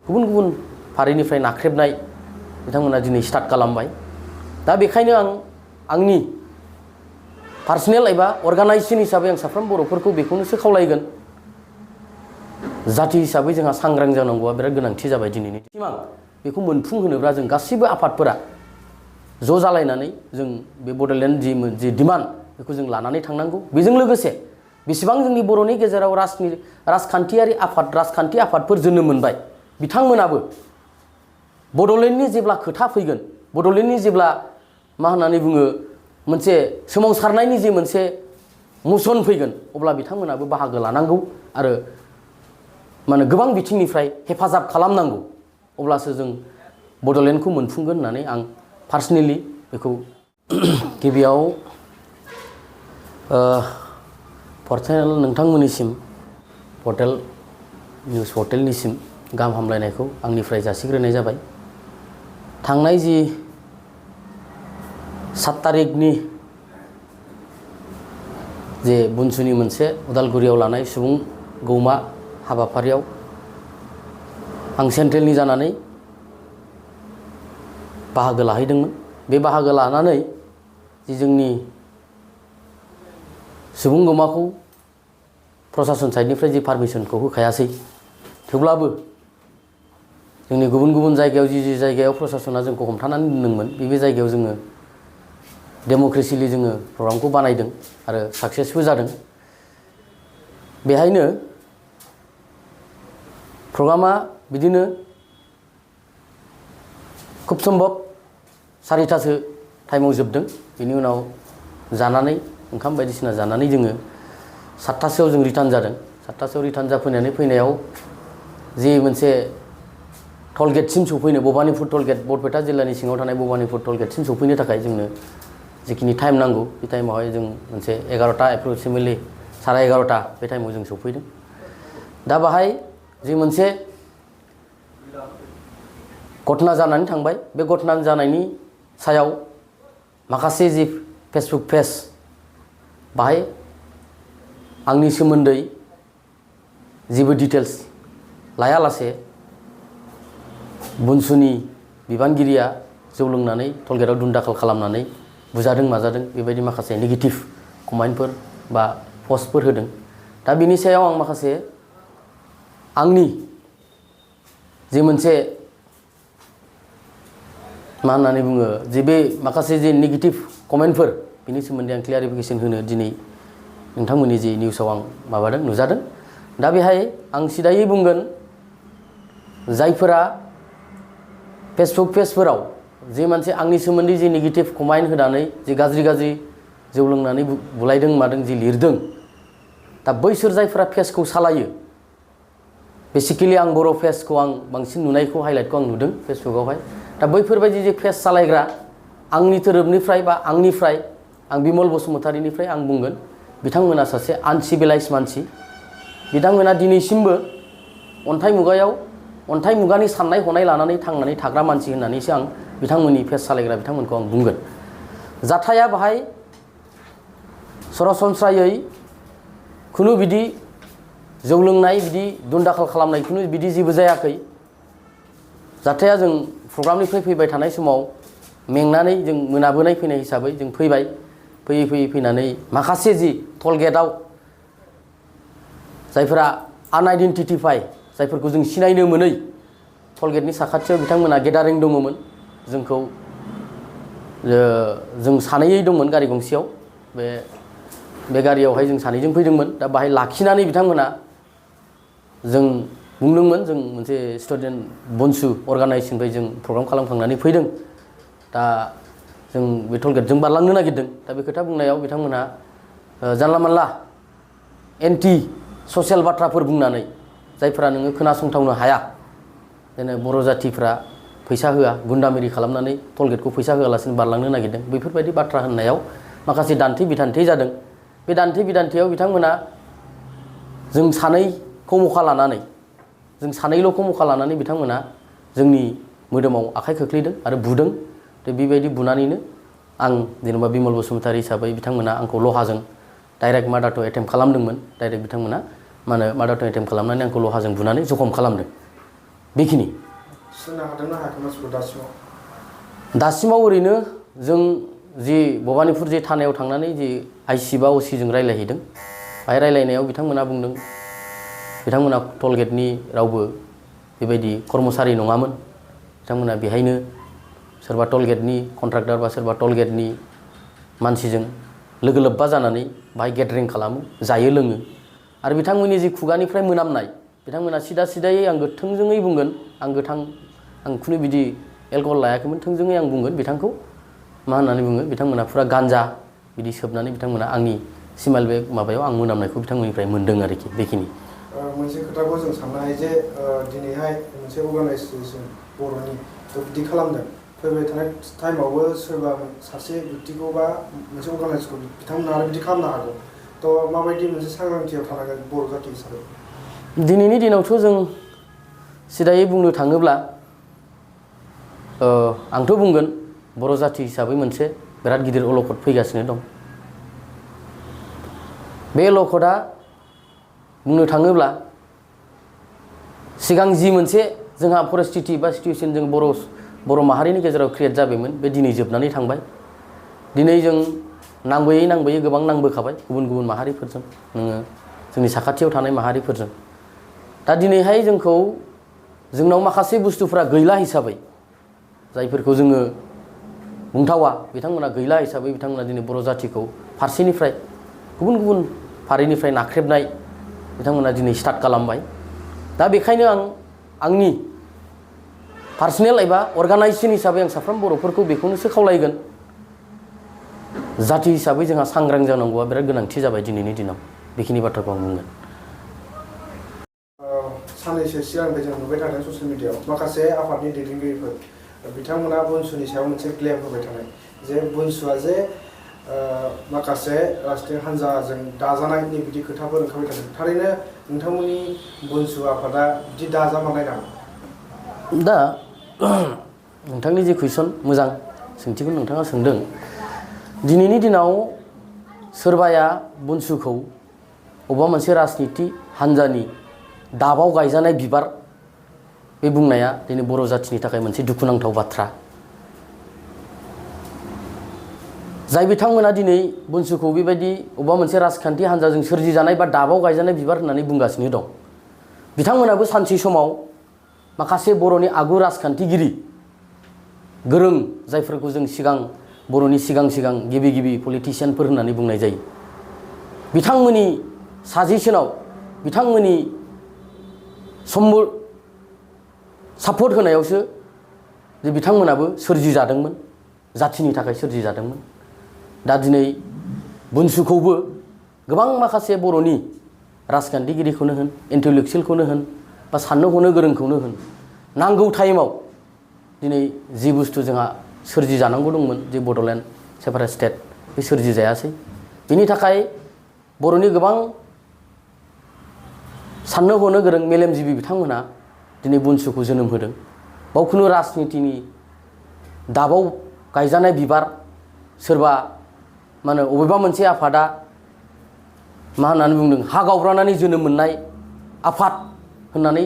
गुबुन गुबुन फारिनिफ्राय नाख्रेबनाय बिथांमोना दिनै स्टार्ट खालामबाय। दा बेखायनो आंनि पार्सनेल एबा अर्गानाइजेसन हिसाबै आं साफ्रोम बर'फोरखौ बेखौनोसो खावलायगोन, जाथि हिसाबै जोंहा सांग्रां जानांगौआ बिराद गोनांथि जाबाय दिनैनि सिमां। बेखौ मोनफुंहोनोब्ला जों गासिबो आफादफोरा ज' जालायनानै जों बे बड'लेण्ड जि डिमान्ड बेखौ जों लानानै थांनांगौ। बेजों लोगोसे बेसेबां जोंनि बर'नि गेजेराव राजखान्थि आफादफोर जोनोम मोनबाय, बिथांमोनाबो बड'लेण्डनि जेब्ला खोथा फैगोन, बड'लेण्डनि जेब्ला मा होननानै बुङो मोनसे सोमावसारनायनि जे मोनसे मसन फैगोन, अब्ला बिथांमोनाबो बाहागो लानांगौ आरो माने गोबां बिथिंनिफ्राय हेफाजाब खालामनांगौ। अब्लासो जों बड'लेण्डखौ मोनफुंगोन होननानै आं पार्सनेलि बेखौ गिबियाव पर्टेल नोंथांमोननिसिम निउस पर्टेलनिसिम गाहाम हामलायनायखौ आंनिफ्राय जासिग्रोनाय जाबाय। थांनाय जि 7 तारिखनि जे बुनसुनि मोनसे उदालगुरियाव लानाय सुबुं गौमा हाबाफारियाव आं सेन्ट्रेलनि जानानै बाहागो लाहैदोंमोन। बे बाहागो लानानै जि जोंनि सुबुं गौमाखौ प्रसासन साइडनिफ्राय जि पारमिसनखौ होखायासै, थेवब्लाबो जोंनि गुबुन गुबुन जायगायाव जि जायगायाव प्रसासना जोंखौ हमथानानै दोनदोंमोन, बे जायगायाव जोङो डेम'क्रेसिलि जोङो प्रग्रामखौ बानायदों आरो साक्सेसबो जादों। बेहायनो प्रग्रामा बिदिनो खुब सम्भब 4टासो टाइमाव जोबदों। बेनि उनाव जानानै ओंखाम बायदिसिना जानानै जोङो 7टासोआव जों रिटार्न जादों। 7टासोआव रिटार्न जाफैनानै फैनायाव जि मोनसे टलगेटसिम सफैनो, भबानिपुर टलगेट, बरपेटा जिल्लानि सिङाव थानाय भबानिपुर टलगेटसिम सफैनो थाखाय जोंनो जिखिनि टाइम नांगौ, बे टाइमावहाय जों मोनसे 11टा एप्रक्सिमेटलि 11:30 बे टाइमाव जों सफैदों। दा बाहाय जि मोनसे घटना जानानै थांबाय, बे घटना जानायनि सायाव माखासे जि फेसबुक पेज, बाहाय आंनि सोमोन्दै जेबो डिटेल्स लायालासे बुनसुनि बिबानगिरिया जौ लोंनानै टलगेटआव दुमदाखाल खालामनानै बुजादों माजादों, बेबायदि माखासे नेगेटिभ कमेन्टफोर बा पस्टफोर होदों। दा बिनि सायाव आं माखासे आंनि जे मोनसे मा होननानै बुङो, जे बे माखासे जे नेगेटिभ कमेन्टफोर, बिनि सोमोन्दै आं क्लियारिफिकेसन होनो दिनै नोंथांमोननि जि निउसाव आं नुजादों। दा बेहाय आं सिदायै बुंगोन, जायफोरा फेसबुक पेजफोराव जे मोनसे आंनि सोमोन्दै जि नेगेटिभ कमेन्ट होनानै जि गाज्रि जौ लोंनानै बुलायदों मादों जि लिरदों, दा बैसोर जायफोरा पेजखौ सालायो, बेसिकेलि आं बर' पेजखौ आं बांसिन नुनायखौ हाइलाइटखौ आं नुदों फेसबुकआवहाय। दा बैफोरबायदि जे पेज सालायग्रा आंनि थोरोबनिफ्राय बा आंनिफ्राय, आं बिमल बसुमतारीनिफ्राय आं बुंगोन, बिथांमोना सासे आनसिभिलाइज मानसि। बिथांमोना दिनैसिमबो अन्थाइ मुगानि साननाय हनाय लानानै थांनानै थाग्रा मानसि होननानैसो आं बिथांमोननि पेज सालायग्रा बिथांमोनखौ आं बुंगोन। जाथाया बाहाय सरासनस्रायै खुनु बिदि जौ लोंनाय, बिदि दुमदाखाल खालामनाय खुनु बिदि जेबो जायाखै। जाथाया जों प्रग्रामनिफ्राय फैबाय थानाय समाव मेंनानै जों मोनाबोनाय फैनाय हिसाबै जों फैबाय। फैनानै माखासे जि टलगेटआव जायफोरा आनआइडेन्टिफाइ, जायफोरखौ जों सिनायनो मोनै, टलगेटनि साखाथियाव बिथांमोना गेदारिं दङमोन। जों सानैयै दंमोन गारि गंसेयाव, बे गारियावहाय जों सानैजों फैदोंमोन। दा बाहाय लाखिनानै बिथांमोना, जों बुंदोंमोन जों मोनसे स्टुडेन्ट बनसु अर्गानाइजेसननिफ्राय जों प्रग्राम खालामखांनानै फैदों, दा जों बे टलगेटजों बारलांनो नागिरदों। दा बे खोथा बुंनायाव बिथांमोनहा जानला मानला एन्टि ससियेल बाथ्राफोर बुंनानै, जायफोरा नोङो खोनासंथावनो हाया, जेने बर' जाथिफ्रा फैसा होआ, गुन्दामिरि खालामनानै टलगेटखौ फैसा होआलासिनो बारलांनो नागिरदों, बेफोरबायदि बाथ्रा होननायाव माखासे दान्थे बिदान्थे जादों। बे दान्थे बिदान्थेयाव बिथांमोना जों सानैल'खौ मखा लानानै बिथांमोना जोंनि मोदोमाव आखाइ खोख्लैदों आरो बुदों। बेबायदि बुनानैनो आं जेनेबा बिमल बसुमतारी हिसाबै बिथांमोना आंखौ लहाजों डाइरेक्ट मार्डार टु एटेम्प्ट खालामदोंमोन। डाइरेक्ट बिथांमोना मार्डार टु एटेम्प्ट खालामनानै आंखौ लहाजों बुनानै जखम खालामदों। बेखिनि सुनो हादोंना हायाखै मानसिफोर दासिमाव ओरैनो जों जि भबानिपुर जे थानायाव थांनानै जि आइसि बा असिजों रायज्लायहैदों बाहाय रायज्लायनायाव बिथांमोना बुंदों बिथांमोना टल गेटनि रावबो बेबायदि कर्मचारि नङामोन बिथांमोना बेहायनो सोरबा टल गेटनि कन्ट्राक्टर बा सोरबा टल गेटनि मानसिजों लोगो लोब्बा जानानै बाहाय गेदारिं खालामो जायो लोङो आरो बिथांमोननि जि खुगानिफ्राय मोनामनाय बिथांमोना सिदा सिदायै आं थोंजोङै बुंगोन आं खुनु बिदि एलकहल लायाखैमोन थोंजोङै आं बुंगोन बिथांखौ मा होननानै बुङो बिथांमोना फुरा गान्जा बिदि सोबनानै बिथांमोना आंनि सिमाइल बे माबायाव आं मोनामनायखौ बिथांमोननिफ्राय मोन्दों आरोखि बेखिनि मोनसे खोथाखौ जों साननो हायो जे दिनैहाय मोनसे अर्गानाइजेसन बर'नि बिदि खालामदों फैबाय थानाय टाइमावबो सोरबा सासे व्यक्तिखौ बा मोनसे अर्गानाइजेसनखौ बिथांमोना आरो बिदि खालामनो हागौ थ' माबायदि मोनसे सांग्रांथियाव थानांगोन बर' जाथि हिसाबै दिनैनि दिनावथ' जों सिदायै बुंनो थाङोब्ला आंथ' बुंगोन बर' जाथि हिसाबै मोनसे बिराद गिदिर अलखद फैगासिनो दं बे अलखदा बुंनो थाङोब्ला सिगां जि मोनसे जोंहा परिस्थिति बा सिटुएसन जों बर' माहारिनि गेजेराव क्रिएट जाबायमोन बे दिनै जोबनानै थांबाय दिनै जों नांबोयै गोबां नांबोखाबाय गुबुन गुबुन माहारिफोरजों नोङो जोंनि साखाथियाव थानाय माहारिफोरजों दा दिनैहाय जोंनाव माखासे बुस्थुफ्रा गैला हिसाबै जायफोरखौ जोङो बुंथावा बिथांमोना गैला हिसाबै बिथांमोना दिनै बर' जाथिखौ फारसेनिफ्राय गुबुन गुबुन फारिनिफ्राय नाख्रेबनाय बिथांमोना दिनै स्टार्ट खालामबाय दा बेखायनो आंनि पार्सनेल एबा अर्गानाइजेसन हिसाबै आं साफ्रोम बर'फोरखौ बेखौनोसो खावलायगोन जाथि हिसाबै जोंहा सांग्रां जानांगौआ बिराद गोनांथि जाबाय दिनैनि दिनाव बेखिनि बाथ्राखौ आं बुंगोन साननैसो सिगांनिफ्राय जों नुबाय थादों ससियेल मिडियायाव माखासे आफादनि दैदेनगिरिफोर बिथांमोना बुनसुनि सायाव मोनसे क्लेम होबाय थानाय जे बुनसुआ जे माखासे राष्ट्रीय हान्जाजों दाजानायनि बिदि खोथाफोर ओंखारबाय थादों थारैनो नोंथांमोननि बुनसु आफादा बिदि दाजामानाय नामा दा नोंथांनि जे कुइसन मोजां सोंथिखौ नोंथाङा सोंदों दिनैनि दिनाव सोरबाया बुनसुखौ अबेबा मोनसे राजनिति हान्जानि दाबाव गायजानाय बिबार बे बुंनाया दिनै बर' जाथिनि थाखाय मोनसे दुखुनांथाव बाथ्रा जाय बिथांमोना दिनै बुनसुखौ बेबायदि अबेबा मोनसे राजखान्थि हान्जाजों सोरजिजानाय बा दाबाव गायजानाय बिबार होननानै बुंगासिनो दं बिथांमोनाबो सानसे समाव माखासे बर'नि आगु राजखान्थिगिरि गोरों जायफोरखौ जों बर'नि सिगां गिबि पलिटिशियानफोर होननानै बुंनाय जायो बिथांमोननि साजेसनाव बिथांमोननि सापर्ट होनायावसो जे बिथांमोनाबो सोरजिजादोंमोन जाथिनि थाखाय सोरजिजादोंमोन दा दिनै बुनसुखौबो गोबां माखासे बर'नि राजखान्थिगिरिखौनो होन इन्टेलेक्सुयेलखौनो होन बा साननो हनो गोरोंखौनो होन नांगौ टाइमाव दिनै जि बुस्थु जोंहा सोरजिजानांगौ दंमोन जे बड'लेण्ड सेपारेट स्टेट बे सोरजिजायासै बिनि थाखाय बर'नि गोबां साननो हनो गोरों मेलेमजिबि बिथांमोना दिनै बुनसुखौ जोनोम होदों बाव खुनु राजनितिनि दाबाव गायजानाय बिबार सोरबा मा होनो अबेबा मोनसे आफादा मा होननानै बुंदों हा गावब्रानानै जोनोम मोननाय आफाद होननानै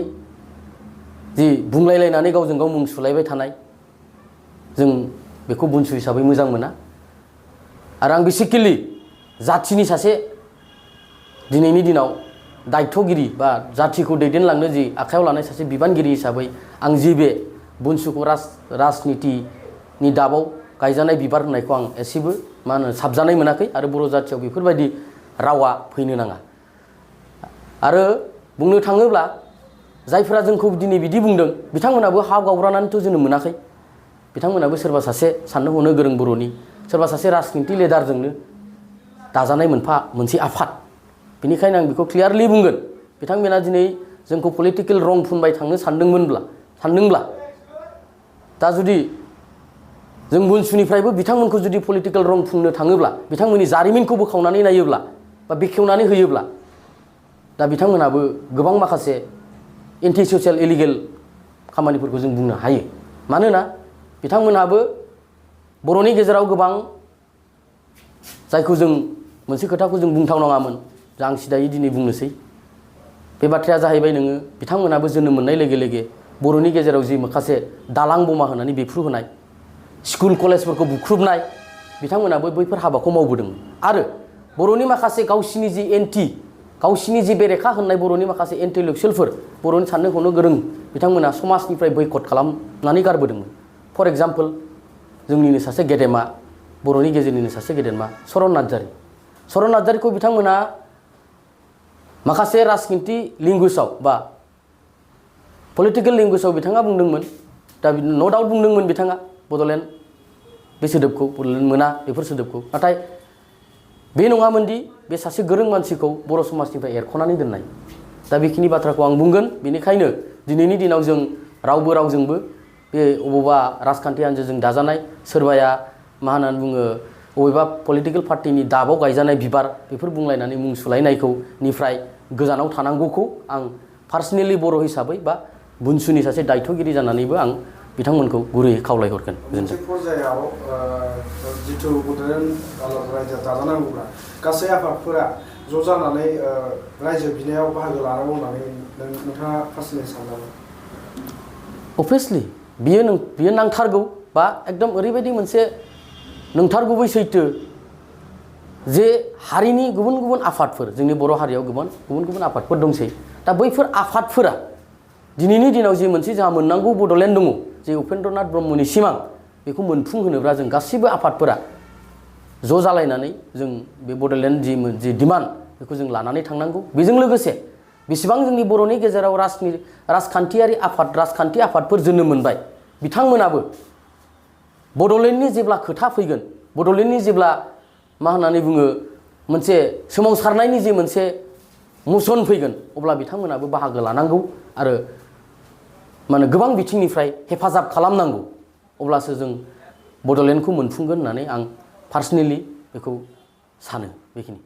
जि बुंलायलायनानै गावजों गाव मुं सुलायबाय थानाय जों बेखौ बुनसु हिसाबै मोजां मोना आरो आं बेसिकेलि जाथिनि सासे दिनैनि दिनाव दायथ'गिरि बा जाथिखौ दैदेनलांनो जि आखायाव लानाय सासे बिबानगिरि हिसाबै आं जि बे बुनसुखौ राजनितिनि दाबाव गायजानाय बिबार होननायखौ आं एसेबो मा होनो साबजानाय मोनाखै आरो बर' जाथियाव बेफोरबायदि रावा फैनो नाङा आरो बुंनो थाङोब्ला जायफोरा जोंखौ दिनै बिदि बुंदों बिथांमोनाबो हा गावब्रानानैथ' जोनोम मोनाखै बिथांमोनाबो सोरबा सासे साननो हनो गोरों बर'नि सोरबा सासे राजनिति लिडारजोंनो दाजानाय मोनसे आफाद बेनिखायनो आं बेखौ क्लियारलि बुंगोन बिथांमोना दिनै जोंखौ पलिटिकेल रं फुनबाय थांनो सानदोंब्ला दा जुदि जों बुनसुनिफ्रायबो बिथांमोनखौ जुदि पलिटिकेल रं फुननो थाङोब्ला बिथांमोननि जारिमिनखौ बोखावनानै नायोब्ला बा बेखेवनानै होयोब्ला दा बिथांमोनाबो गोबां माखासे एन्टि ससियेल इलिगेल खामानिफोरखौ जों बुंनो हायो मानोना बिथांमोनहाबो बर'नि गेजेराव गोबां जायखौ जों मोनसे खोथाखौ जों बुंथावनाङामोन आं सिदायै दिनै बुंनोसै बे बाथ्राया जाहैबाय नोङो बिथांमोनाबो जोनोम मोननाय लोगो लोगो बर'नि गेजेराव जि माखासे दालां बमा होनानै बेफ्रुहोनाय स्कुल कलेजफोरखौ बुख्रुबनाय बिथांमोनाबो बैफोर हाबाखौ मावबोदोंमोन आरो बर'नि माखासे गावसिनि जि गावसिनि जि बेरेखा होननाय बर'नि माखासे इन्टेलेक्सुवेलफोर बर'नि साननो हनो गोरों बिथांमोना समाजनिफ्राय बैकट खालामनानै गारबोदोंमोन। फर एग्जाम्पल जोंनिनो सासे गेदेमा बर'नि गेजेरनिनो सासे गेदेमा चरन नार्जारिखौ बिथांमोना माखासे राजखान्थि लेंगुवेजाव बा पलिटिकेल लेंगुवेजाव बिथाङा बुंदोंमोन दा न' डाउट बुंदोंमोन बिथाङा बड'लेण्ड बे सोदोबखौ बड'लेण्ड मोना बेफोर सोदोबखौ नाथाय बे नङामोनदि बे सासे गोरों मानसिखौ बर' समाजनिफ्राय एरख'नानै दोननाय दा बेखिनि बाथ्राखौ आं बुंगोन। बेनिखायनो दिनैनि दिनाव जों रावजोंबो बे अबेबा राजखान्थि हान्जाजों दाजानाय सोरबाया मा होननानै बुङो अबेबा पलिटिकेल पार्टिनि दाबाव गायजानाय बिबार बेफोर बुंलायनानै मुं सुलायनायखौ निफ्राय गोजानाव थानांगौखौ आं पार्सनेलि बर' हिसाबै बा बुनसुनि सासे दायथ'गिरि जानानैबो आं बिथांमोनखौ गुरैयै खावलायहरगोन। मोनसे पर्यायाव जिथु बड'लेण्ड रायजोआ दाजानांगौब्ला गासै आफादफोरा ज' जानानै रायजो बिनायाव बाहागो लानांगौ होननानै नोंथाङा पार्सनेलि सानो नामा? अभियासलि बियो नांथारगौ बा एकदम ओरैबायदि मोनसे नंथारगुबै सैथो जे हारिनि गुबुन गुबुन आफादफोर जोंनि बर' हारियाव गुबुन गुबुन आफादफोर दंसै दा बैफोर आफादफोरा दिनैनि दिनाव जे मोनसे जोंहा मोननांगौ बड'लेण्ड दङ जे उपेन्द्रनाथ ब्रह्मनि सिमां बेखौ मोनफुंहोनोब्ला जों गासैबो आफादफोरा ज' जालायनानै जों बे बड'लेण्ड जि डिमान्ड बेखौ जों लानानै थांनांगौ। बेजों लोगोसे बेसेबां जोंनि बर'नि गेजेराव राजखान्थि आफादफोर जोनोम मोनबाय बिथांमोनाबो बड'लेण्डनि जेब्ला खोथा फैगोन बड'लेण्डनि जेब्ला मा होननानै बुङो मोनसे सोमावसारनायनि जे मोनसे मसन फैगोन अब्ला बिथांमोनाबो बाहागो लानांगौ आरो माने गोबां बिथिंनिफ्राय हेफाजाब खालामनांगौ अब्लासो जों बड'लेण्डखौ मोनफुंगोन होननानै आं पार्सनेलि बेखौ सानो। बेखिनि